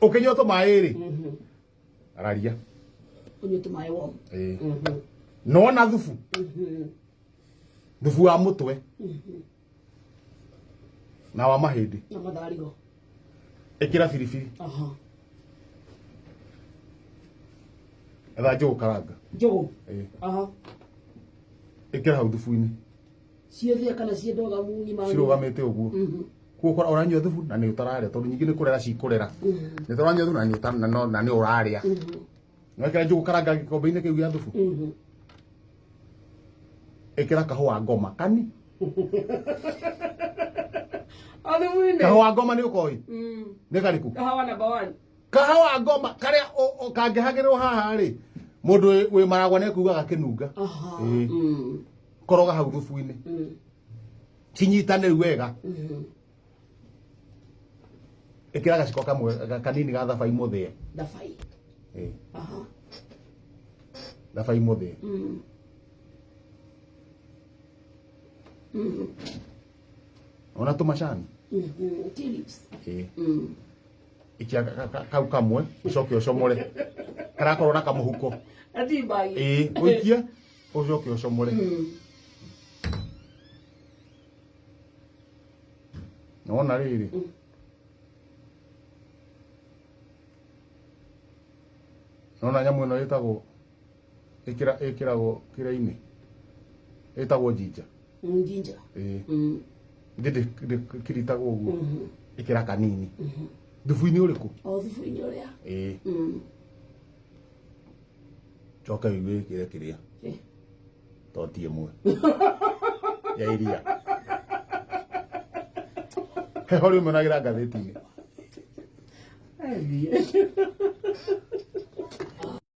Ũkĩnyua tũmaĩ rĩ, araria. Ũnyue tũmaĩ warm. Ĩĩ. Nona thubu. Thubu wa mũtwe. Na wa mahĩndĩ. Na matharigo. Ĩkĩra biribiri. Aha. Etha njũgũ karanga. Njũgũ. Ĩĩ. Aha. Ĩkĩra hau thubu-inĩ. Ciĩ thĩa kana ciĩ ndogamu ng'ima? Cirũgamĩte ũguo. Kuo ũranyua thubu na nĩ ũtararĩa, tondũ nyingĩ nĩ kũrera cikũrera. Nĩ tũranyua thubu na nĩ ũta- na no- na nĩ ũrarĩa. Wekĩra njũgũ karanga gĩkombe-inĩ kĩu gĩa thubu. Ĩkĩra kahũa ngoma kani. O thubu-inĩ. Kahũa ngoma nĩ ũkoĩ? Nĩ karĩkũ? Kahawa number one. Kahawa ngoma karĩa kangĩhagĩrwo haha rĩ, mũndũ wĩ maragwa nĩ ekuga gakĩnunga. Aha. Ĩĩ. Koroga hau thubu-inĩ. Cinyitane rĩu wega. Ĩkĩra gaciko kamwe kanini ga thabai mũthĩe. Thabai. Ĩĩ. Aha. Thabai mũthĩe. Ona tũmacani. Tea leaves. Ĩĩ. Ikia kau kamwe ũcoke ũcomore. Karakorwo na kamũhuko. Na tea bag. Ĩĩ, ũikie ũcoke ũcomore. Nĩwona rĩrĩ? Nĩwona nyamũ ĩno ĩtagwo ĩkĩra ĩkĩragwo kĩrĩa-inĩ ĩtagwo jinja. Ginger. Ĩĩ. Ndĩ ndĩkiritagwo ũguo. Ĩkĩra kanini. Thubu-inĩ ũrĩkũ? O thubu-inĩ ũrĩa. Ĩĩ. Coke rĩu wĩkĩre kĩrĩa. Toti ĩmwe ya iria. Heho rĩu menagĩra ngathĩti-inĩ. Athiĩ.